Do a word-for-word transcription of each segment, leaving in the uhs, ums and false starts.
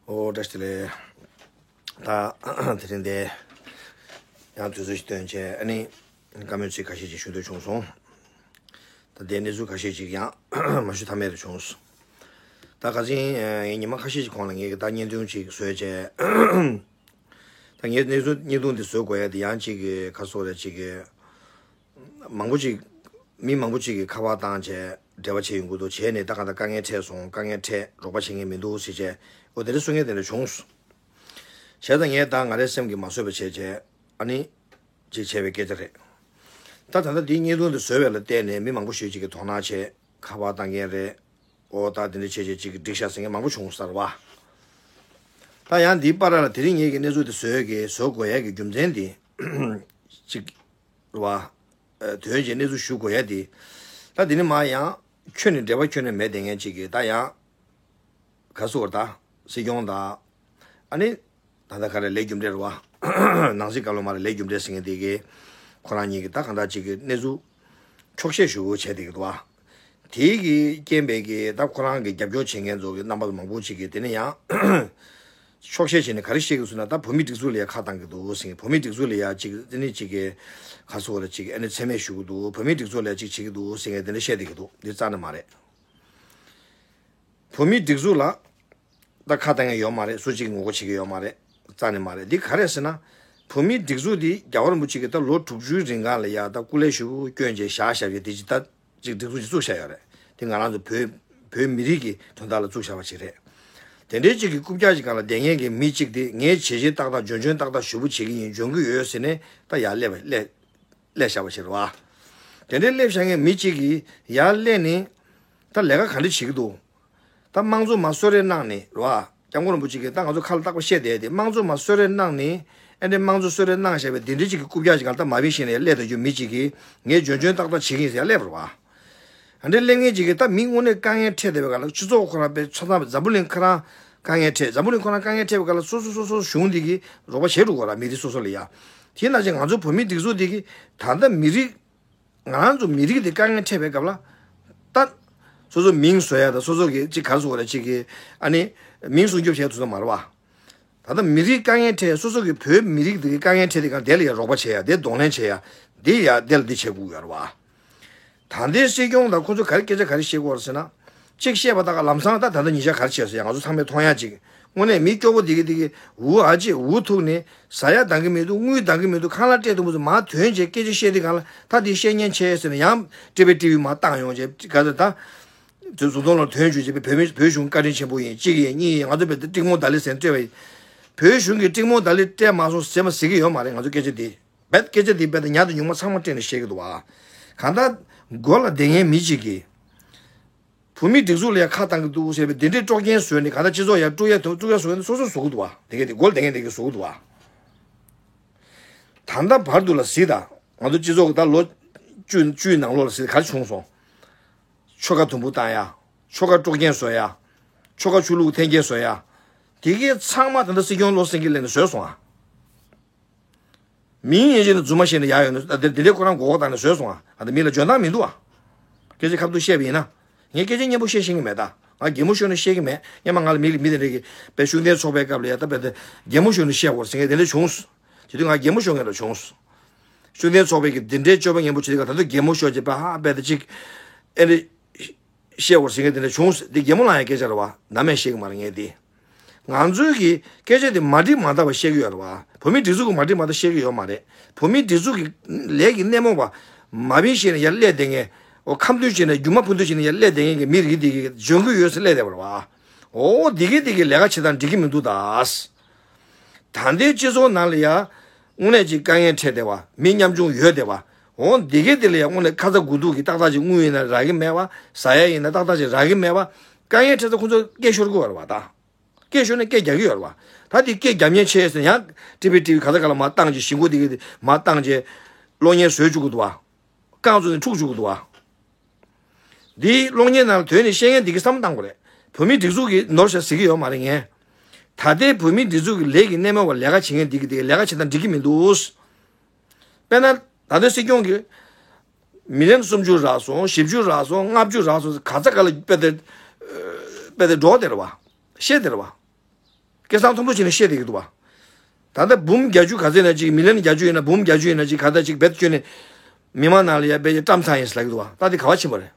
ཨོ་བཀྲ་ཤིས་བདེ་ལེགས། ད་དེ་རིང་འདི་ཡང་དུས་ཚོད་ཞིག་བཏོན་བྱས། ཨ་ནི་བཀའ་མོལ་ཚིག་ཁ་ཤས་ཅིག་ཞུ་འདོད་བྱུང་སོང་། ད་ལྟའི་གནས་ཚུལ་ཁ་ཤས་ཅིག་ཡང་མ་ཞུ་ཐབས་མེད་དུ་བྱུང་སོང་། ད་ག་ཅིན་ངས་ཉི་མ་ཁ་ཤས་ཅིག་གོང་ལ་ངས་ད་བརྙན་ཐུང་ཅིག་བཟོས་བྱས། ད་ངས་གནས་ཚུལ་བརྙན་ཐུང་འདི་བཟོ་དགོས་ཡ་འདི་ཡང་ཅིག་གི་ཁ་སོ་རེ་ཅིག་གི་མང་པོ་ཅིག་མི་མང་པོ་ཅིག་གིས་ཁ་པར་བཏང་བྱས་འབྲེལ་བ་བྱས་ཡོང་གི་འདུག། བྱས་ནས་ད་གང་ལྟར་དཀའ་ངལ་འཕྲད་སོང་། དཀའ་ངལ་འཕྲད། རོགས་པ་བྱེད་མཁན་མི་འདུག་ཟེར་བྱས། འོ་དེ་འདྲ་གསུང་མཁན་དེ་འདྲ་བྱུང་སོང་། བྱས་ཙང་ངས་ད་ང་རའི་སེམས་ཀྱིས་མ་བཟོད་པ་བྱས་བྱས། ཨ་ནི་ཅིག་བྱས་པའི་སྐད་ཆ་རེད། ད་ད་ལྟ་འདིའི་བརྙན་ཐུང་འདི་བཟོས་པ་ལ་བརྟེན་ནས་མི་མང་པོ་ཞིག་ཅིག་གིས་དོ་སྣང་བྱས། ཁ་པར་བཏང་མཁན་རེད། ཨོ་ད་འདི་འདྲ་བྱས་བྱས་ཅིག་གིས་འགྲིག་ཤག་ཟེར་མཁན་མང་པོ་བྱུང་སོང་རེད་བ། ད་ཡང་འདིའི་བར་ལ་དེ་རིང་ངེད་ཀྱིས་གནས་ཚུལ་འདི་བཟོས་ཀྱི་བཟོ་དགོས་ཡ་གི་རྒྱུ་མཚན་འདི་ཅིག་རེད་བ། ཨ་དོན་བྱས་གནས་ཚུལ་ཞུ་དགོས་ཡ་འདི། ད་འདི་ནི་མ་ཡང་ཁྱོན་ནས་འབྲེལ་བ་ཁྱོན་ནས་མེད་བསྡད་མཁན་ཅིག་གིས་ད་ཡང་ག་སུ་བར་ད་སྲིད་སྐྱོང་དང་། ཨ་ནི་ད་ལྟ་ག་རེ་ལས་རྒྱུ་འབྲས་རེད་བ། ནང་སྲིད་བཀའ་བློན་མ་རེད། ལས་རྒྱུ་འབྲས་ཟེར་མཁན་དེ་གིས་ཁོ་རང་གཉིས་ཀྱིས་ད་གང་ལྟར་ཅིག་གི་གནས་ཚུལ་འཁྱོག་བཤད་ཞུ་དགོས་བྱས་བསྡད་ཀྱི་འདུག་བ། དེ་གི་རྐྱེན་པས་ཀྱི་ད་ཁོ་རང་གི་རྒྱབ་སྐྱོར་བྱེད་མཁན་ཚོ་གི་རྣམ་པ་མང་པོ་ཅིག་གིས་དེ་ནས་ཡང་འཁྱོག་བཤད་བྱས་ནས་ག་རེ་བཤད་ཀྱི་འདུག་ཟེར་ན། ད་བོད་མིའི་སྒྲིག་འཛུགས་ལ་ཡ་ཁ་བཏང་གི་འདུག་ཟེར་མཁན། བོད་མིའི་སྒྲིག་འཛུགས་ལ་ཡ་ཅིག་དེ་ནས་ཅིག་གི་ག་སུ་བ་ལ་ཅིག་ཨ་ནི་མཚན་སྨད་ཞུ་གི་འདུག། བོད་མིའི་སྒྲིག་འཛུགས་ལ་ཡ་ཅིག་བྱེད་ཀྱི་འདུག་ཟེར་མཁན་དེ་འདྲ་བཤད་བསྡད་ཀྱི་འདུག། འདི་རྩ་ནས་མ་རེད། བོད་མིའི་སྒྲིག་འཛུགས་ལ་ད་ཁ་གཏད་མཁན་ཡོད་མ་རེད། སུ་གཅིག་ངོ་རྒོལ་བྱེད་ཀྱི་ཡོད་མ་རེད། རྩ་ནས་མ་རེད། འདི་ག་རེད་ཟེར་ན། བོད་མིའི་སྒྲིག་འཛུགས་འདི་རྒྱལ་བ་རིན་པོ་ཆེ་གིས་ད་ལོ་དྲུག་ཅུའི་རིང་གང་ལ་ཡ་ད་སྐུ་ལས་ཞེ་པོ་བསྐྱོན་བྱས་བཞག་བཞག་པའི་དེ་ཅིག་ད་ཅིག་སྒྲིག་འཛུགས་ཅིག་བཙུགས་བཞག་ཡོད་རེད། དེ་ང་རང་ཚོ་བོད་བོད་མི་རིགས་ཀྱི་དོན་དག་ལ་བཙུགས་བཞག་པ་ཅིག་རེད། དེ་འདྲའི་ཅིག་གི་རྐུབ་བཀྱག་ཅིག་སྒང་ལ་བསྡད་མཁན་གྱི་མི་གཅིག་དེ་ངས་བྱས་རྗེས་ཏག་ཏག་འཇོན་འཇོན་ཏག་ཏག་ཞེ་པོ་བྱེད་ཀྱི་ཡིན། འཇོན་གྱི་ཡོད་ཟེར་ནས་ད་ཡར་སླེབས་སླེབས། སླེབས་བཞག་པ་ཞིག་རེད་བ། དེ་འདྲའི་སླེབས་བཞག་མཁན་མི་གཅིག་གིས་ཡར་སླེབས་ནས་ད་ལས་ཀ་ག་འདྲ་བྱེད་ཀྱི་འདུག། ད་དམངས་གཙོ་མར་གསོལ་རས་གནང་ནས་རེད་བ། སྐྱབས་མགོན་རིན་པོ་ཆེ་གིས་ད་ང་ཚོ་ཁ་ལ་བཏགས་པ་བཤད་བསྡད་དེ། དམངས་གཙོ་མར་གསོལ་རས་གནང་ནས། ཨེ་འདྲའི་དམངས་གཙོ་གསོལ་རས་གནང་བཞག་པའི་དེ་འདྲའི་གཅིག་གི་རྐུབ་བཀྱག་ཅིག་སྒང་ལ་ད་མ་བིན་ཞེས་ནས་ཡར་སླེབས་བསྡད་རྒྱུ་མི་གཅིག་གིས་ངས་འཇོན་འཇོན་ཏག་ཏག་བྱེད་ཀྱི་ཡིན་ཟེར་ཡར་སླེབས་རེད་བ། ཨ་འདྲའི་སླེབས་མཁན་ཅིག་གིས་ད་མི་དངོས་གནས་དཀའ་ངལ་འཕྲད་བསྡད་པའི་སྒང་ལ། སྤྱི་ཚོགས་ཁོ་རང་པའི་ཆ་ཚང་འཛམ་བུ་གླིང་ཁོ་རང་དཀའ་ངལ་འཕྲད། འཛམ་བུ་གླིང་ཁོ་རང་དཀའ་ངལ་འཕྲད་པའི་སྒང་ལ་སོ་སོ་སོ་སོ་གཞུང་འདི་གིས་རོགས་པ་བྱེད་འགྲོ་དགོས་ར། མི་རིགས་སོ་སོ་ལ་ཡ། དེ་ནང་བཞིན་ང་ཚོ་བོད་མིའི་སྒྲིག་འཛུགས་འདི་གིས་ད་ལྟ་མི་རིགས། ང་རང་ཚོ་མི་རིགས་འདི་དཀའ་ངལ་འཕྲད་པའི་སྐབས་ལ། ད་སོ་སོ་མིང་བཟོ་ཡ་དང་། སོ་སོ་གི་ཅིག་ག་རེ་ཟེར་དགོས་རེད། ཅིག་གི་ཨ་ནི་མིང་སྲུང་སྐྱོབ་བྱེད་ཐུབ་ས་མ་རེད་བ། ད་ལྟ་མི་རིགས་དཀའ་ངལ་འཕྲད། སོ་སོ་གི་བོད་མི་རིགས་འདི་གི་དཀའ་ངལ་འཕྲད་དེ་གང་དེ་ལ་ཡ་རོགས་པ་བྱེད་ཡ། དེ་གདོང་ལེན་བྱེད་ཡ། དེ་ཡ་དེ་ལ་འདི་བྱེད་དགོས་ཡོད་རེད་བ། ད་ལྟའི་སྲིད་སྐྱོང་དང་ཁོ་ཚོས་ག་རེ་སྐད་ཆ་ག་རེ་བཤད་ཀྱི་ཡོད་རེད་ཟེར་ན། གཅིག་བཤད་པ་ད་ག་ལམ་སང་ད་ད་ལྟ་ཉེས་ཆད་ག་རེ་བྱས་སོང་ཡ། ང་ཚོ་ཚང་མས་མཐོང་ཡ་ཅིག། དངོས་གནས་མི་སྐྱོ་པོ་འདི་གི་འདི་གི་འུ་ཨ་ཅེ་འུ་ཐུག་ནས་ཟ་ཡ་འདང་གི་མི་འདུག། དངུལ་འདང་གི་མི་འདུག། ཁང་གླ་སྤྲད་ཐུབ་མི་ཚོ་མར་ཐོན་བྱས་སྐད་ཆ་བཤད་དུས་སྒང་ལ། ད་འདི་བཤད་ཉན་ཆེ་ཟེར་ནས་ཡང་ཀྲི་བི་ཀྲི་བི་མར་བཏང་ཡོང་བྱས། ག་ཚོད་ད་དེ་ཟུང་དོང་ལ་ཐོན་བྱུང་བྱས། བོད་མི་བོད་གཞུང་བཀའ་དྲིན་ཆེན་པོ་ཡིན། གཅིག་ཡིན། གཉིས་ཡིན། ང་ཚོ་བོད་དུ་ཀྲིག་མོ་ད་ལི་ཟེར་ནས་སྤྲད་པ་ཡིན། བོད་གཞུང་གིས་ཀྲིག་མོ་ད་ལི་སྤྲད་མ་སོང་ཟེར་མ་ཟེར་གི་ཡོད་མ་རེད། ང་ཚོ་སྐད་ཆ་འདི། རྦད་སྐད་ཆ་འདི་རྦད་དེ་ཉག་དང་ཉུང་མ་ཚང་མ་སྤྲད་ནས་བཤད་ཀྱི་འདུག་བ། གང་ལྟར་སྒོ་ལ་བསྡད་མཁན་མི་གཅིག་གིས་བོད་མིའི་སྒྲིག་འཛུགས་ལ་ཡ་ཁ་བཏང་གི་འདུག་ཟེར་བའི་འདི་འདྲའི་དཀྲོག་རྐྱེན་བཟོས་ནས། གང་ལྟར་སྤྱི་ཚོགས་ཡར་དཀྲུག་ཡ་དང་དཀྲུག་ཡ་བཟོ་མཁན་སོ་སོས་བཟོ་གི་འདུག་བ། དེ་གས་དེ་སྒོ་ལ་བསྡད་མཁན་དེ་གིས་བཟོ་གི་འདུག་བ། ད་ལྟ་བར་དུ་ལ་གཟིགས་དང་། ང་ཚོ་སྤྱི་ཚོགས་ཀྱི་ད་ལོ་བཅུ་བཅུའི་ནང་ལོགས་ལ་གཟིགས། ག་རེ་བྱུང་སོང་། ཆོལ་ཁ་དུམ་བུ་བཏང་ཡ། ཆོལ་ཁ་དཀྲོག་རྐྱེན་བཟོ་ཡ། ཆོལ་ཁ་ཆོས་ལུགས་འཐེན་འཁྱེར་བཟོ་ཡ། དེ་གས་ཚང་མ་ད་ལྟ་སྲིད་སྐྱོང་བློ་སེང་གེ་སླེབས་ནས་བཟོས་སོང་ཨ། མིང་ཡིན་གཅིག་ནས་རྫུན་མ་བཤད་ནས་ཡག་ཡོད་ན། ད་དེ་དེ་འདྲའི་ཁོ་རང་མགོ་སྐོར་བཏང་ནས་བཟོས་སོང་ཨ། ཨ་ད་མི་ལ་འཇོན་ཐང་མི་འདུག་ཨ། སྐད་ཆ་ཁ་ཐུག་བཤད་པ་ཡིན་ན། ངས་སྐད་ཆ་སྙན་པོ་བཤད་ཤེས་ཀྱི་མེད་ད། ང་གད་མོ་ཤོར་ནས་བཤད་ཀྱི་མེད། སྔོན་མ་ང་ལ་མི་མི་དེ་འདྲས་ཀྱིས་དཔེ་ཤུགས་ལྡན་ཚོགས་པའི་སྐབས་ལ་ཡ་ད་དཔེ་དེ་གད་མོ་ཤོར་ནས་བཤད་དགོས་ཟེར་མཁན་དེ་འདྲ་བྱུང་སོང་། དེ་དུས་ང་གད་མོ་ཤོར་མཁན་འདྲ་བྱུང་སོང་། ཤུགས་ལྡན་ཚོགས་པའི་གི་དེ་འདྲའི་སྤྱོད་པ་ངན་པོ་བྱེད་དུས་ད་དུང་གད་མོ་ཤོར་བྱས་པ་ཧ་དཔེ་དེ་ཅིག་ཨེ་རེད། བཤད་དགོས་ཟེར་མཁན་དེ་འདྲ་བྱུང་སོང་། འདི་གད་མོ་ལངས་ཡ་སྐད་ཆ་རེད་བ། ནམ་ཡང་བཤད་ཀྱི་མ་རེད་ངས་འདི། ང་ཚོའི་གི་སྐད་ཆ་དེ་མ་འགྲིག་མ་འདག་པ་བཤད་ཀྱི་ཡོད་རེད་བ། བོད་མིའི་སྒྲིག་འཛུགས་ཀྱིས་མ་འགྲིག་མ་འདག་བཤད་ཀྱི་ཡོད་མ་རེད། བོད་མིའི་སྒྲིག་འཛུགས་ཀྱི་ལས་ཀྱི་སྣེ་མོ་བ་མ་བིན་བཤད་ནས་ཡར་སླེབས་བསྡད་མཁན། འོ་ཁ་མཐུན་བྱས་ནས་རྒྱུ་མ་ཕུ་འདུག་བྱས་ནས་ཡར་སླེབས་བསྡད་མཁན་གྱི་མི་རིགས་འདི་གི་འཇོན་གྱི་ཡོད་ཟེར་སླེབས་བསྡད་པ་རེད་བ། འོ་འདི་གི་འདི་གི་ལས་ཀ་བྱེད་སྟངས་འགྲིག་གི་མི་འདུག་ད། ད་ལྟའི་སྤྱི་ཚོགས་ནང་ལ་ཡ་དངོས་གནས་ཅིག་དཀའ་ངལ་འཕྲད་བསྡད་པ། མི་ཉམ་ཆུང་ཡོད་བསྡད་པ། འོ་འདི་གི་འདི་ལ་ཡ་དངོས་གནས་ཁ་ཚ་དགོས་གཏུགས་ཀྱི་ཏག་ཏག་ཅིག་དངུལ་ཡིན་ན་རག་གི་མེད་པ། ཟ་ཡ་ཡིན་ན་ཏག་ཏག་ཅིག་རག་གི་མེད་པ། དཀའ་ངལ་འཕྲད་ཚེ་ཁོ་ཚོ་སྐད་ཤོར་གི་ཡོད་རེད་བ་ད། སྐད་ཤོར་ནས་སྐད་རྒྱག་གི་ཡོད་རེད་བ། ད་དེ་སྐད་རྒྱབ་མཁན་ཆེ་ཟེར་ཡང་ཀྲི་བི་ཀྲི་བི་ག་ས་ག་ལ་མར་བཏང་བྱས། གཞིས་འགོ་དེ་གི་དེ་མར་བཏང་བྱས། གློག་བརྙན་བཟོས་བཅུག་གི་འདུག་བ། རྐང་བཙུགས་ནས་འཁྲུག་བཅུག་གི་འདུག་བ། འདི་གློག་བརྙན་ནང་ལ་དོན་ནས་བཤད་མཁན་འདི་གི་བསམ་བློ་བཏང་དགོས་རེད། བོད་མིའི་སྒྲིག་འཛུགས་ཀྱིས་ནོར་བཞག་ཟེར་གི་ཡོད་མ་རེད་ངས། ད་ལྟའི་བོད་མིའི་སྒྲིག་འཛུགས་ཀྱི་ལས་ཀྱི་སྣེ་མོ་བ་ལས་ཀ་བྱེད་མཁན་འདི་གི་དེ་ལས་ཀ་བྱེད་སྟངས་འགྲིག་གི་མི་འདུག། དཔེར་ན་ད་ལྟའི་སྲིད་སྐྱོང་གིས་མི་ལན་སུམ་ཅུ་རག་སོང་། བཞི་བཅུ་རག་སོང་། ལྔ་བཅུ་རག་སོང་། ག་ས་ག་ལ་དཔེ་དེ་དཔེ་དེ་འགྲོ་བསྡད་རེད་བ། བཤད་བསྡད་རེད་བ། སྐད་གསང་མཐོན་པོ་བྱས་ནས་བཤད་བསྡད་ཀྱི་འདུག་བ། ད་ལྟ་འབུམ་བརྒྱད་ཅུ་ག་ཚད་ན་ཅིག་མི་ལན་བརྒྱད་ཅུ་ཡིན་ན་འབུམ་བརྒྱད་ཅུ་ཡིན་ན་ཅིག་ག་ད་ཅིག་བེད་སྤྱོད་ནས་མི་མང་ནང་ལ་ཡ་བེད་ཀྱི་བཀྲམ་ཚང་ཡིན་ཟེར་ལབ་ཀྱི་འདུག་བ། ད་དེ་ག་བ་ཕྱིན་པ་རེད།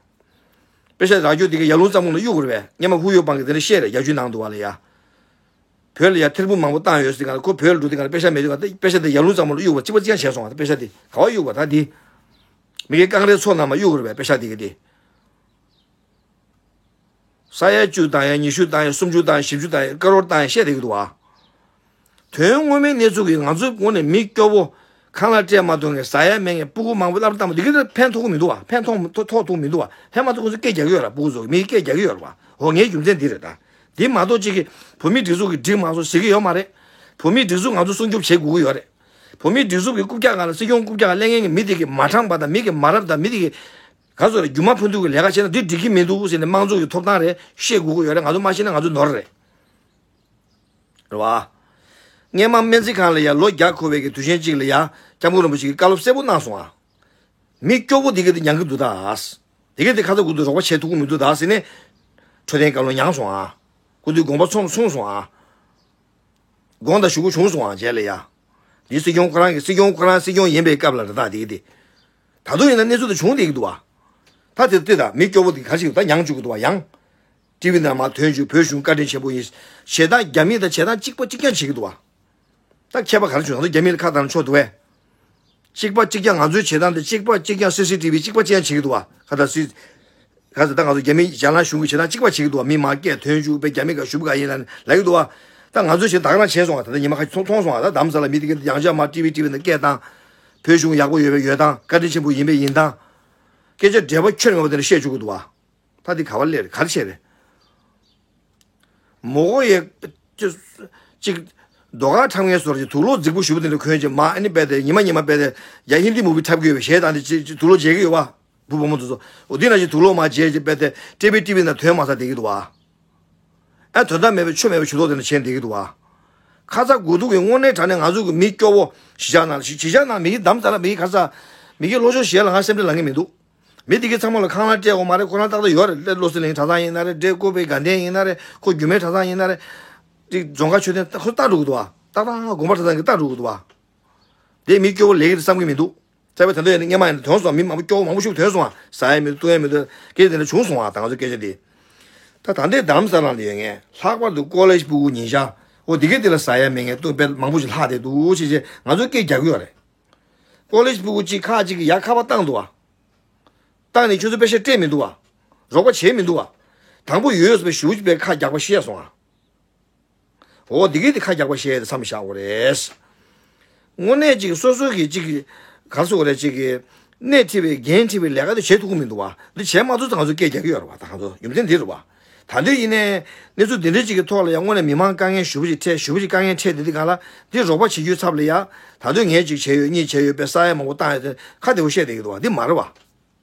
པེ་ཤ་རག་རྒྱུ་དེ་ག་ཡར་ཀླུང་གཙང་པོ་ལ་གཡུག་དགོས་རེད་པས། སྔོན་མ་ཧུ་ཡོ་པང་གིས་དེ་འདྲ་བཤད་རེད། བརྒྱད་ཅུའི་ནང་འདུག་བ་ལ་ཡ། བོད་ལ་ཡ་ཐེར་འབུམ་མང་པོ་བཏང་ཡོད་ཟེར་ག་ལ་ཁོ་བོད་ལ་འགྲོ་དེ་ག་ལ་པེ་ཤ་མེད་དུས་ག་ད་པེ་ཤ་དེ་ཡར་ཀླུང་གཙང་པོ་ལ་གཡུག་པ་གཅིག་པ་གཅིག་རྐྱང་བྱས་སོང་བ། ད་པེ་ཤ་དེ་ག་བ་གཡུག་པ་ད་དེ། མི་གའི་རྐང་རེད་ཚོ་ནང་མ་གཡུག་དགོས་རེད་པས། པེ་ཤ་དེ་ག་དེ། ས་ཡ་བཅུ་བཏང་ཡ་ཉི་ཤུ་བཏང་ཡ་སུམ་ཅུ་བཏང་ཡ་བཞི་བཅུ་བཏང་ཡ་ཀ་རོར་བཏང་ཡ་བཤད་བསྡད་ཀྱི་འདུག་བ། དོན་ངོ་མའི་གནས་ཚུལ་གྱི་ང་ཚོའི་ངོས་ནས་མི་སྐྱོ་བོ་ཁང་གླ་སྤྲད་མ་ཐུབ་མཁན་ཟ་ཡ་མེད་མཁན་སྤུ་གུ་མང་པོ་སློབ་གྲྭ་བཏང་བ་འདི་ག་ཕན་ཐོགས་ཀྱི་མི་འདུག་བ། ཕན་ཐོགས་མི་ཐོགས་ཐོགས་ཐུབ་མི་འདུག་བ། ཕན་མ་ཐོགས་ཁོང་ཚོ་སྐད་རྒྱག་གི་ཡོད་ར། སྤུ་གུ་ཚོ་མིའི་སྐད་རྒྱག་གི་ཡོད་ར་བ། འོ་ངའི་རྒྱུ་མཚན་འདི་རེད་ད། འདི་མ་གཏོགས་གཅིག་གིས་བོད་མིའི་སྒྲིག་འཛུགས་ཀྱི་འགྲིག་མ་སོང་ཟེར་གྱི་ཡོད་མ་རེད། བོད་མིའི་སྒྲིག་འཛུགས་ང་ཚོ་སྲུང་སྐྱོབ་བྱེད་དགོས་ཀྱི་ཡོད་རེད། བོད་མིའི་སྒྲིག་འཛུགས་ཀྱི་རྐུབ་བཀྱག་སྒང་ལ་སྲིད་སྐྱོང་རྐུབ་བཀྱག་སྒང་ལ་སླེབས་མཁན་གྱི་མི་དེ་གིས་མ་དྲང་པ་དང་མི་གིས་མ་རབས་དང་མི་དེ་གིས་ག་ཚོད་རེད། རྒྱུ་མ་ཕུ་འདུག་གི་ལས་ཀ་བྱས་ན་འདི་འགྲིག་གི་མི་འདུག་ཟེར་ནས་དམངས་གཙོ་གི་ཐོབ་ཐང་རེད། བཤད་དགོས་ཀྱི་ཡོད་རེད། ང་ཚོ་མ་ཤེས་ན་ང་ཚོ་ནོར་རེད། རེད་བ། སྔོན་མ་སྨན་རྩིས་ཁང་ལ་ཡ་ལོ་བརྒྱ་འཁོར་བའི་གི་དུས་ཆེན་གཅིག་ལ་ཡ་སྐྱབས་མགོན་རིན་པོ་ཆེ་གིས་བཀའ་སློབ་གསལ་པོ་གནང་སོང་ཨ། མི་སྐྱོ་བོ་དེ་ག་དེ་མྱང་གི་འདུག་ད། དེ་ག་དེ་ཁ་ཚ་དགོས་གཏུགས་རོགས་པ་བྱེད་ཐུབ་ཀྱི་མི་འདུག་ད་ཟེར་ནས། འཕྲོད་བསྟེན་བཀའ་སློབ་མྱངས་སོང་ཨ། སྐུ་མདུན་དགོངས་པ་ཚོམས་སོང་སོང་ཨ། དགོངས་དག་ཞུ་དགོས་བྱུང་སོང་ཨ། རྗེས་ལ་ཡ། འདི་སྲིད་སྐྱོང་ཁོ་རང་གི་སྲིད་སྐྱོང་ཁོ་རང་སྲིད་སྐྱོང་ཡིན་པའི་སྐབས་ལ་རེད་ད་དེ་ག་དེ། ད་དུང་ཡིན་ན་གནས་ཚུལ་དེ་བྱུང་བསྡད་ཀྱི་འདུག་བ། ད་དེ་ལྟོས་དང་མི་སྐྱོ་བོ་དེ་ག་ཞིག་ད་མྱངས་བཅུག་གི་འདུག་བ་ཡང་། ཊི་ཝི་ནང་མར་ཐོན་བཅུག་བོད་གཞུང་བཀའ་དྲིན་ཆེན་པོ་ཡིན། ཞེ་སྡང་རྒྱ་མི་དང་བྱེད་སྟངས་གཅིག་པ་གཅིག་རྐྱང་བྱེད་ཀྱི་འདུག་བ། ད་ཁྱད་པར་ག་རེ་བྱུང་ང་ཚོ་རྒྱ་མི་ལ་ཁ་བཏང་ན་ཆོག་འདུག་བས། གཅིག་པ་གཅིག་རྐྱང་ང་ཚོའི་བྱེད་སྟངས་དེ་གཅིག་པ་གཅིག་རྐྱང་སི་སི་ཊི་བི་གཅིག་པ་གཅིག་རྐྱང་བྱེད་ཀྱི་འདུག་བ། ཁ་ད་སི། ཁ་ད་ད་ང་ཚོ་རྒྱ་མི་རྒྱ་ནག་གཞུང་གི་བྱེད་སྟངས་གཅིག་པ་བྱེད་ཀྱི་འདུག་བ། མི་མང་སྐད་ཐོན་བཅུག་པའི་རྒྱ་མི་ག་ཞུ་བ་ག་ཡིན་ལ་ལབ་ཀྱི་འདུག་བ། ད་ང་ཚོའི་བྱེད་ད་ག་རང་བྱས་སོང་བ། ད་ལྟ་ཉི་མ་ཁ་ཤས་མཐོང་མཐོང་སོང་བ། ད་དམ་ས་ལ་མི་དེ་ག་ཡང་བསྐྱར་མར་ཊི་ཝི་ཊི་ཝི་ནང་སྐད་བཏང་། བོད་གཞུང་ཡག་པོ་ཡོད་པའི་ཡོད་སྟངས་བཀའ་དྲིན་ཆེན་པོ་ཡིན་པའི་ཡིན་སྟངས། སྐད་ཆ་འབྲེལ་བ་ཁྱོན་མེད་པ་དེ་འདྲ་བཤད་བཅུག་གི་འདུག་བ། ད་འདི་ག་བ་སླེབས་རེད། ག་རེ་བྱས་རེད། མོ་གོ་ཡེ། ཅི། ཅིག་རྡོ་ཁ་འཁྲབ་མཁན་བཟོ་འདྲ་ཅིག་དུག་ལོག་རྫིག་པོ་ཞེ་པོ་དེ་འདྲ་གོན་བྱས་མར་ཨ་ནི་རྦད་དེ་ཉི་མ་ཉི་མ་རྦད་དེ་ཡ་ཧིན་དི་མུ་བི་འཁྲབ་ཀྱི་ཡོད་པའི་གཞས་དང་དེ་ཅིག་ཅིག་དུག་ལོག་བརྗེ་གི་ཡོད་པ། བུ་བུ་མོ་དེ་ཚོ། འོ་དེ་ནང་བཞིན་དུག་ལོག་མར་བརྗེ་བྱས་རྦད་དེ་ཊི་ཝི་ཊི་ཝི་ནང་ཐོན་མ་ཚར་བསྡད་ཀྱི་འདུག་བ། ཨ་དོན་དག་མེད་པའི་ཆོ་མེད་པའི་ཇུས་གཏོགས་དེ་འདྲ་བྱས་བསྡད་ཀྱི་འདུག་བ། ཁ་ཚ་དགོས་གཏུགས་ཀྱི་དངོས་གནས་དྲང་གནས་ང་ཚོ་གི་མི་སྐྱོ་བོ་གཞིས་ཆགས་ནང་གཞིས་གཞིས་ཆགས་ནང་མི་གི་དམ་ཚ་ལ་མི་གི་ཁ་ཚ། མི་གི་ལྷོ་ཕྱོགས་གཞན་ལ་ང་སེམས་ཁྲལ་ལངས་ཀྱི་མི་འདུག་མི་དེ་གའི་ཚང་མ་ལ་ཁང་གླ་སྤྲད་དགོས་མ་རེད། ཁོ་རང་ཏག་ཏག་ཡོད་རེད། སླེ་བློ་གསལ་གླིང་གྲྭ་ཚང་ཡིན་ན་རེད། འབྲས་ཀོ་པའི་དགའ་ལྡན་ཡིན་ན་རེད། ཁོ་རྒྱུད་སྨད་གྲྭ་ཚང་ཡིན་ན་རེད། དེ་རྫོང་ཁ་མཆོད་རྟེན་ཁོ་ལྟ་འགྲོ་གི་འདུག་བ། ཏག་ཏག་དགོན་པ་གྲྭ་ཚང་གི་ལྟ་འགྲོ་གི་འདུག་བ། དེ་མི་སྐྱོ་བོ་ལས་ཀྱི་རེད་བསམ་གྱི་མི་འདུག་དེ་བས་ད་ལྟ་ཡིན་ན་སྔོན་མ་ཡིན་ན་ཐོན་སོང་། མི་མང་པོ་སྐྱོ་བོ་མང་པོ་ཞིག་ཐོན་སོང་བ། ཟ་ཡ་མི་འདུག་བཏུང་ཡ་མི་འདུག་སྐད་ཆ་དེ་འདྲ་བྱུང་སོང་བ། ད་ང་ཚོ་སྐད་ཆ་དེ། ད་ད་ལྟའི་དྷ་རམ་ས་ལ་ལ་ཡོད་མཁན་ལྷག་པར་དུ་ཀོ་ལེ་ཇི་སྤུ་གུ་ཉིན་ཞག་འོ་དེ་གའི་དེ་ལ་ཟ་ཡ་མེད་མཁན་སྟོང་དཔེ་མང་པོ་ཞིག་ལྷག་བསྡད་འདུག་ཅེས་ཅེས་ང་ཚོ་སྐད་རྒྱག་གི་ཡོད་རེད། ཀོ་ལེ་ཇི་སྤུ་གུ་གཅིག་ཁག་ཅིག་གིས་ཡར་ཁ་པར་བཏང་འདུག་བ། བཏང་ནས་ཁྱོད་ཚོ་པེ་ཤ་སྤྲད་མི་འདུག་བ། རོགས་པ་བྱས་མི་འདུག་བ། དང་པོ་ཡོད་ཟེར་བའི་ཞུ་བ་པའི་ཁ་རྒྱག་པ་ཤེས་སོང་ཨ། འོ་འདི་གའི་དེ་ཁ་རྒྱག་པ་ཤེས་ཏེ་མཚམས་བཞག་དགོས་རེད། དངོས་གནས་ཅིག་སོ་སོ་གི་ཅིག་ག་རེ་ཟེར་དགོས་རེད། ཅིག་གི་སྣེ་ཁྲིད་པའི་འགན་ཁྲིད་པའི་ལས་ཀ་དེ་བྱེད་ཐུབ་ཀྱི་མི་འདུག་བ། འདི་བྱས་མ་ཐུབ་ཙང་ང་ཚོ་སྐད་རྒྱག་གི་ཡོད་རེད་བ། ད་ང་ཚོ་རྒྱུ་མཚན་འདི་རེད་བ། ད་འདི་ཡིན་ནའི་གནས་ཚུལ་འདི་འདྲའི་ཅིག་གི་ཐོག་ལ་ཡང་དངོས་གནས་མི་མང་དཀའ་ངལ་ཞེ་པོ་ཅིག་འཕྲད། ཞེ་པོ་ཅིག་དཀའ་ངལ་འཕྲད་དེ་འདི་སྒང་ལ་འདི་རོགས་པ་བྱེད་རྒྱུའི་ཚབ་ལ་ཡ། ད་དུང་ངས་ཅིག་བྱས་ཡོད་གཉིས་བྱས་ཡོད་པའི་ས་ཡ་མང་པོ་བཏང་ཡོད་དེ་ཁ་བདེ་པོ་བཤད་བསྡད་ཀྱི་འདུག་བ། འདི་མ་རེད་བ།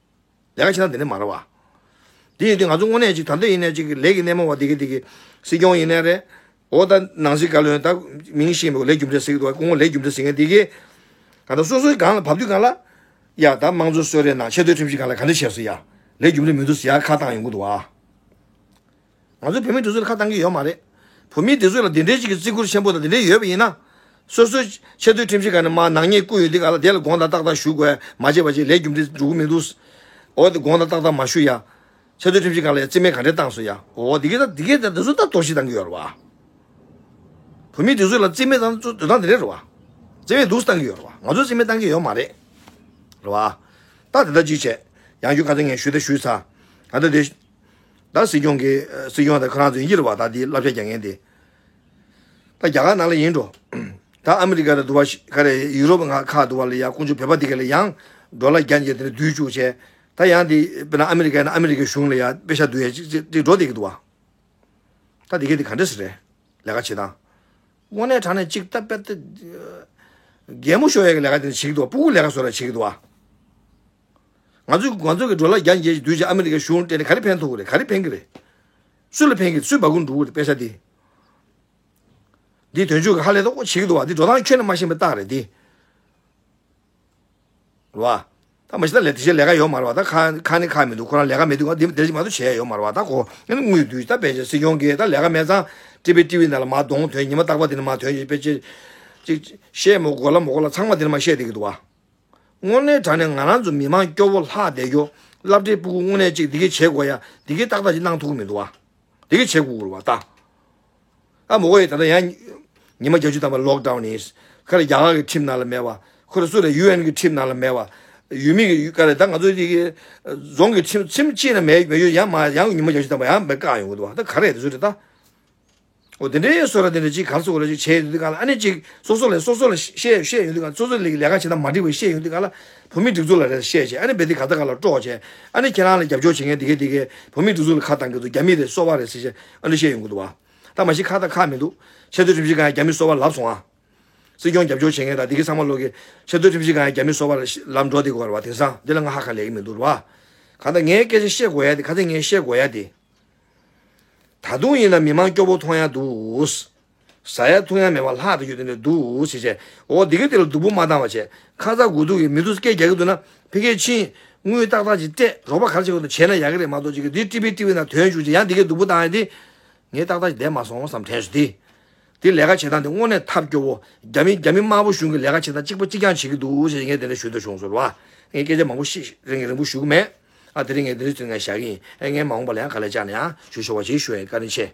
ལས་ཀ་བྱེད་སྟངས་དེ་འདྲ་མ་རེད་བ། དེ་ཡིན་དུས་ང་ཚོ་དངོས་གནས་ཅིག་ད་ལྟ་ཡིན་ནའི་ཅིག་ལས་ཀྱི་སྣེ་མོ་བ་དེ་གི་དེ་གི་སྲིད་སྐྱོང་ཡིན་ནའི་རེད། འོ་ད་ནང་སྲིད་བཀའ་བློན་ད་མིང་ཤེས་མེད་པ་ལས་རྒྱུ་འབྲས་ཟེར་གི་འདུག་བ། སྐུ་ངོ་ལས་རྒྱུ་འབྲས་ཟེར་མཁན་དེ་གི་ད་ལྟ་སོ་སོའི་སྒང་ལ་བབས་དུས་སྒང་ལ་ཡ་ད་དམངས་གཙོ་གསོལ་རས་གནང་། ཆེས་མཐོའི་ཁྲིམས་ཞིབ་ཁང་ལ་ག་འདྲ་བྱས་སོང་ཡ། ལས་རྒྱུ་འབྲས་མི་འདུག་ཟེར་ཡ་ཁ་བཏང་ཡོང་གི་འདུག་བ། ང་ཚོ་བོད་མིའི་སྒྲིག་འཛུགས་ལ་ཁ་བཏང་གི་ཡོད་མ་རེད། བོད་མིའི་སྒྲིག་འཛུགས་ལ་འདི་འདྲའི་ཅིག་གི་བརྩི་བཀུར་ཆེན་པོ་དང་འདི་འདྲའི་ཡོད་པ་ཡིན་ན། སོ་སོའི་ཆེས་མཐོའི་ཁྲིམས་ཞིབ་ཁང་ནས་མར་ནག་ཉེས་བཀོད་ཡོད་འདི་ག་ལ་དེ་ལ་དགོངས་དག་ཏག་ཏག་ཞུ་དགོས། མ་བྱས་པ་བྱས་ལས་རྒྱུ་འབྲས་འགྲོ་གི་མི་འདུག་འོ་དེ་དགོངས་དག་ཏག་ཏག་མ་ཞུ་ཡ། ཆེས་མཐོའི་ཁྲིམས་ཞིབ་ཁང་ལ་ཡ་རྩིས་མེད་ག་འདྲས་བཏང་སོང་ཡ། འོ་འདི་གི་ད་འདི་གི་ད་འདི་ཚོ་ད་གཏོར་བཤིག་བཏང་གི་ཡོད་རེད་བ། བོད་མིའི་སྒྲིག་འཛུགས་ལ་རྩིས་མེད་བཏང་ཚུལ་དོན་དག་འདི་རེད་རེད་བ། རྩིས་མེད་འདུག་བཏང་གི་ཡོད་རེད་བ། ང་ཚོ་རྩིས་མེད་བཏང་གི་ཡོད་མ་རེད། རེད་བ། ད་དེ་ལྟ་ཅིག་བྱས། ཡང་བསྐྱར་ཁ་སང་ངས་ཞུས་ད་ཞུས་ཚར། ད་ལྟ་དེ། ད་སྲིད་སྐྱོང་གི་སྲིད་སྐྱོང་དང་ཁོ་རང་ཚོ་ཡིན་གྱི་རེད་བ། ད་དེ་བསླབ་བྱ་རྒྱག་མཁན་དེ། ད་རྒྱ་གར་ནང་ལ་ཡིན་འགྲོ། ད་ཨ་མི་རི་ཀ་ལ་འདུག་བ། ག་རེ་ཡུ་རོབ་ཁག་འདུག་བ་ལ་ཡ་ཁོང་ཚོ་བོད་པ་དེ་ག་ལ་ཡང་ཌོ་ལར་བརྒྱ་ཉིས་དེ་འདྲ་བསྡུས་བཅུག་བྱས། ད་ཡང་དེ་དཔེར་ན་ཨ་མི་རི་ཀ་ཡིན་ན་ཨ་མི་རི་ཀའི་གཞུང་ལ་ཡ་པེ་ཤ་བསྡུ་ཡ་ཅིག་ཅིག་ཅིག་འགྲོ་བསྡད་ཀྱི་འདུག་བ། ད་དེ་ག་དེ་ག་འདྲ་ཞིག་རེད། ལས་ཀ་བྱེད་སྟངས། དངོས་གནས་དྲང་གནས་ཅིག་ད་དཔེ་ད། གད་མོ་ཤོར་ཡ་གི་ལས་ཀ་དེ་འདྲ་བྱེད་ཀྱི་འདུག་བ། སྤུ་གུ་ལས་ཀ་བཟོ་འདྲ་བྱེད་ཀྱི་འདུག་བ། ང་ཚོས་ང་ཚོ་གི་ཌོ་ལར་བརྒྱ་ཉིས་བཅུ་བསྡུས་བྱས་ཨ་མི་རི་ཀའི་གཞུང་སྤྲད་ནས་ག་རེ་ཕན་ཐོགས་ཀྱི་རེད། ག་རེ་ཕན་གྱི་རེད། སུ་ལ་ཕན་གྱི་རེད། སུའི་སྦ་ཁུག་འགྲོ་གི་རེད། པེ་ཤ་དེ། འདི་དོན་གཅོད་ཀྱི་ཧ་ལས་ཏོག་ཙམ་བྱེད་ཀྱི་འདུག་བ། འདི་འགྲོ་སྟངས་ཁྱོན་ནས་མ་ཤེས་པའི་རྟགས་རེད་འདི། རེད་བ། ད་མ་གཞི་ད་ལས་དེ་བཞིན་ལས་ཀ་ཡོད་མ་རེད་བ། ད་ཁ་ཁ་ནི་ཁ་མི་འདུག་ཁོ་རང་ལས་ཀ་མེད་དུས་ང་འདི་འདིར་ཅིག་མ་གཏོགས་བྱས་ཡོད་མ་རེད་བ། ད་ཁོ་ཨ་ནི་དངུལ་བསྡུས། ད་ཕལ་ཆེར་སྲིད་སྐྱོང་གིས་ད་ལས་ཀ་མེད་ཙང་ཏི་བི་ཊི་ཝི་ནང་ལ་མར་གདོང་ཐོན། ཉི་མ་རྟག་པར་འདི་ནས་མར་ཐོན་ཡོད་པས། ཅིག་ཅིག་བཤད་མོ་གོ་ལ་མོ་གོ་ལ་ཚང་མ་འདི་ནས་མར་བཤད་བསྡད་ཀྱི་འདུག་བ། དངོས་གནས་དྲང་གནས་ང་རང་ཚོ་མི་མང་སྐྱོ་བོ་ལྷག་བསྡད་རྒྱུ། སློབ་གྲྭའི་སྤུ་གུ་དངོས་གནས་ཅིག་འདི་གས་བྱེད་དགོས་ཡ། འདི་གས་ཏག་ཏག་ཅིག་གནང་ཐུབ་ཀྱི་མི་འདུག་བ། འདི་གས་བྱེད་དགོས་ཀྱི་རེད་བ་ད། ཨ་མོ་གོ་ཡི་ད་ལྟ་ཡང་ཉི་མ་བརྒྱད་ཅུ་ཐམ་པ་ལོག་ཌའུན་ཡིན། ཁ་རེ་རྒྱ་གར་གྱི་ཁྲིམས་ནང་ལ་མེད་པ། ཁོ་རེ་སུ་རེ་ཡུ་ཨེན་གྱི་ཁྲིམས་ནང་ལ་མེད་པ། ཡུལ་མི་གི་ཡུལ་ག་རེ་ད་ང་ཚོ་འདི་གི་རྫོང་གི་ཁྲིམས་ཁྲིམས་གཅིག་ན་མེད་མེད་ཡོད། ཡང་མ་ཡང་ཉི་མ་བརྒྱད་ཅུ་ཐམ་པ་ཡང་མེད་བཀག་ཡོང་གི་འདུག་བ། ད་ག་རེ་དེ་ཚོ་རེད་ད། འོ་དེ་འདྲའི་བཟོ་འདྲ་དེ་འདྲ་ཅིག་ག་རེ་ཟེར་དགོས་རེད། ཅིག་བྱས་ཡོང་དུས་ག་ལ། ཨ་ནི་ཅིག་སོ་སོ་ལ་སོ་སོ་ལ་བཤད་བཤད་ཡོང་དུས་ག་ལ། སོ་སོ་ལ་ལས་ཀ་བྱེད་སྟངས་མ་འགྲིག་པ་བཤད་ཡོང་དུས་ག་ལ། བོད་མིའི་སྒྲིག་འཛུགས་ལ་རེ་བཤད་བྱས། ཨ་ནི་རྦད་དེ་ག་ད་ག་ལ་དཀྲོག་བྱས། ཨ་ནི་ཁྱེད་རང་ལ་རྒྱབ་སྐྱོར་བྱེད་མཁན་དེ་གས་དེ་གས་བོད་མིའི་སྒྲིག་འཛུགས་ལ་ཁ་བཏང་གི་འདུག་རྒྱ་མི་རེད། སོ་པ་རེད་ཟེར་བྱས་ཨ་འདྲ་བཤད་ཡོང་གི་འདུག་བ། ད་མ་གཞི་ཁ་ད་ཁ་མི་འདུག་ཆེས་མཐོའི་ཁྲིམས་ཞིབ་ཁང་ཡང་རྒྱ་མི་སོ་པ་ལབ་སོང་ཨ། སྲིད་སྐྱོང་རྒྱབ་སྐྱོར་བྱེད་མཁན་དང་དེ་གའི་ཚང་མ་ལོག་གི་ཆེས་མཐོའི་ཁྲིམས་ཞིབ་ཁང་ཡང་རྒྱ་མི་སོ་པ་ལ་ལམ་འགྲོ་བསྡད་དགོས་རེད་བ། དེང་སང་འདི་ལ་ང་ཧ་ག་ལས་ཀྱི་མི་འདུག་རེད་བ། གང་ལྟར་ངས་སྐད་ཆ་བཤད་དགོས་ཡ་དེ། ག་ཚོད་ངས་བཤད་དགོས་ཡ་དེ། ད་དུང་ཡིན་ན་མི་མང་སྐྱོ་པོ་མཐོང་ཡ་འདུག་ཟ་ཡ་འཐུང་ཡ་མེད་པ་ལྷག་ཏུ་ཡོད་དེ་འདྲ་འདུག་ཟེར་བྱས། འོ་འདི་ག་དེ་ལ་སྡུག་པོ་མ་བཏང་བ་བྱས། ཁ་ཚ་དགོས་གཏུགས་ཀྱིས་མི་འདུག་སྐད་རྒྱག་གི་འདུག་ན་ཕ་གིར་ཕྱིན། དངུལ་ཏག་ཏག་ཅིག་སྤྲད། རོགས་པ་ག་རེ་བྱེད་དགོས་འདུག་བྱས་ན་ཡག་གི་རེད་མ་གཏོགས། ཅིག་གི་འདི་ཏི་བི་ཊི་ཝི་ནང་ཐོན་བཅུག་ཅིག་ཡང་འདི་གའི་སྡུག་པོ་བཏང་ཡ་དེ། ངས་ཏག་ཏག་ཅིག་བསྡད་མ་སོང་བསམ་དྲན་སོང་དེ། དེ་ལས་ཀ་བྱེད་སྟངས་དེ་དངོས་གནས་ཐབས་སྐྱོ་བོ། རྒྱ་མི་རྒྱ་མི་དམར་པོ་གཞུང་གི་ལས་ཀ་བྱེད་སྟངས་གཅིག་པ་གཅིག་རྐྱང་བྱེད་ཀྱི་འདུག་ཟེར་ངས་དེ་འདྲ་ཞུ་འདོད་བྱུང་སོང་རེད་བ། ངས་སྐད་ཆ་མང་པོ་ཤེས་རིང་རིང་པོ་ཞུ་གི་མེད། ཨ་དེ་རིང་ངས་དེ་འདྲ་ཚོད་ངས་བཞག་གི་ཡིན། ཨེ་ངས་མ་འོངས་པ་ལ་ཡང་ག་ལེར་བཅར་ན་ཡང་ཞུ་ཆོག་པ་ཞིག་ཞུ་ཡ་ཡིན། བཀའ་དྲིན་ཆེ།